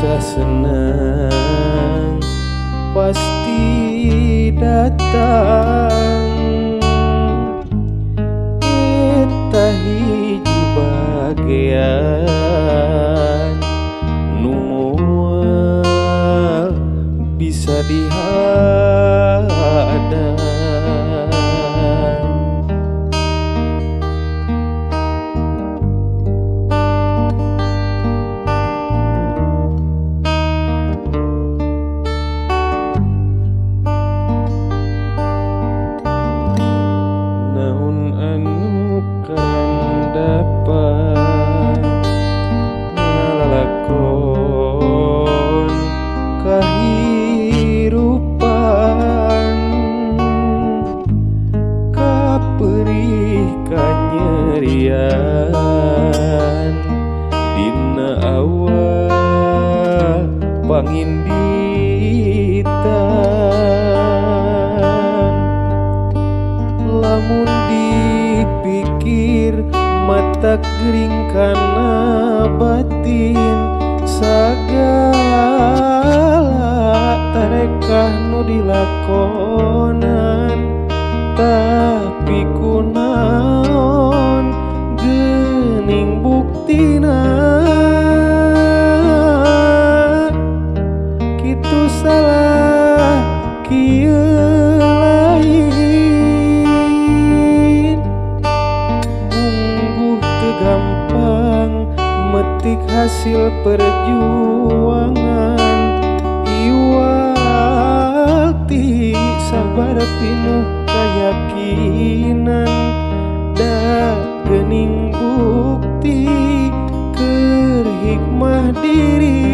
Susah senang pasti datang. Eta hiji bagean nu moal bisa dihadang. Naon anu karandapan ngalalakon kahirupan, kaperih kanyerian dina awal panginditan. Lamun dipikir mata gering kana batin, sagala tarekah nu dilakonan, tapi kunaon geuning buktina. Kitu salah kieu lain, bungguh teu gampang metik hasil perjuangan. Iwal ti sabar pinuh kayakinan, da geuning bukti keur hikmah diri.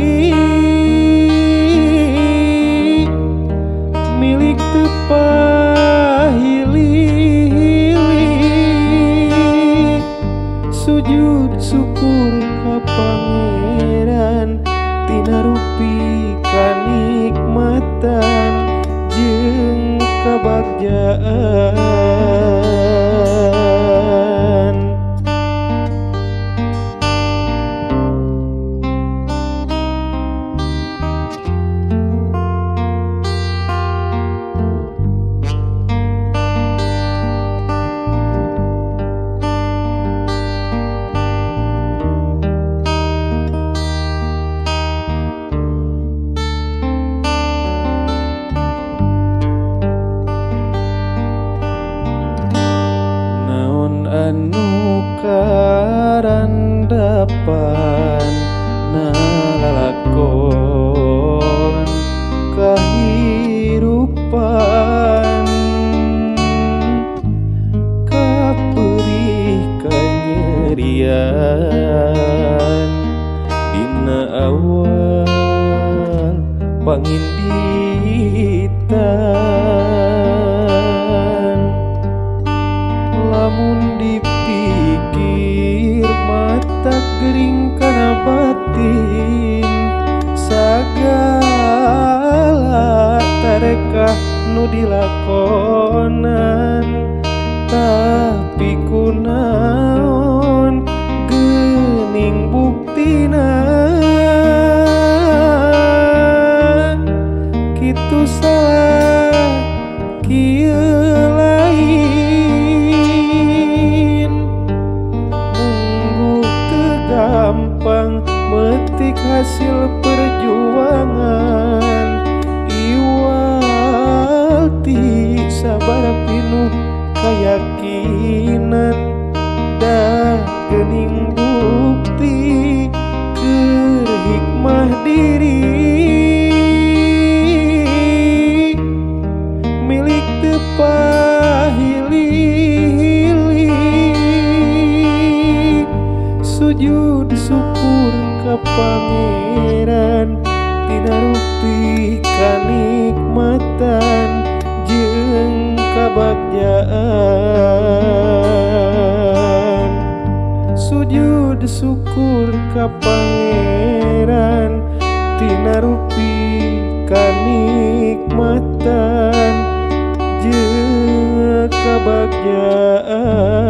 Milik teu pahili-hili, sujud syukur ka Pangeran tina rupi kanikmatan jeung kabagjaan. Naon anu karandapan nalalakon kahirupan, kaperih kanyerian dina awal panginditan. Lamun dipikir mata gering kana batin, sagala tarekah nu dilakonan, tapi kunaon geuning buktina. Kitu salah kieu lain, mungguh teu gampang metik hasil perjuangan. Iwal ti sabar pinuh kayakinan, da geuning bukti keur hikmah diri. Milik teu pahili-hili, sujud syukur ka Pangeran tina rupi kanikmatan jeung kabagjaan. Sujud syukur ka Pangeran tina rupi kanikmatan jeung kabagjaan.